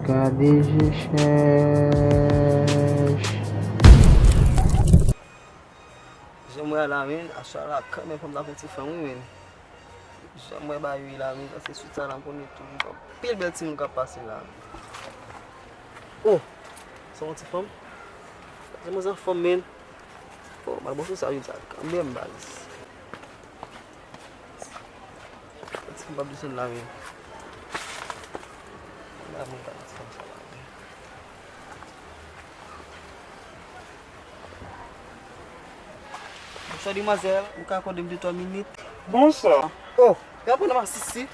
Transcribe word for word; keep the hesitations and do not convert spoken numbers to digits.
Gade je chèch. Jan m wè a la, men, aswè a la, kanmenm, fanm la fè ti fanm, wi, men. Jan m wè bagay yo ye la, men, se sou sa la, m konnen tou, gen anpil bèl timoun k ap pase la. Oh! Se yon ti fanm? Gade manzè anfòm, men. Oh, m al bò sou sa, jodi a, kanmenm, baz. Ti fanm p ap desann la, men. La, mwen gade ti fanm sa la, men. Bonswa, demwazèl. Ou ka akòde m de twa minit? Bonswa. Oh, y ap pran nan masisi.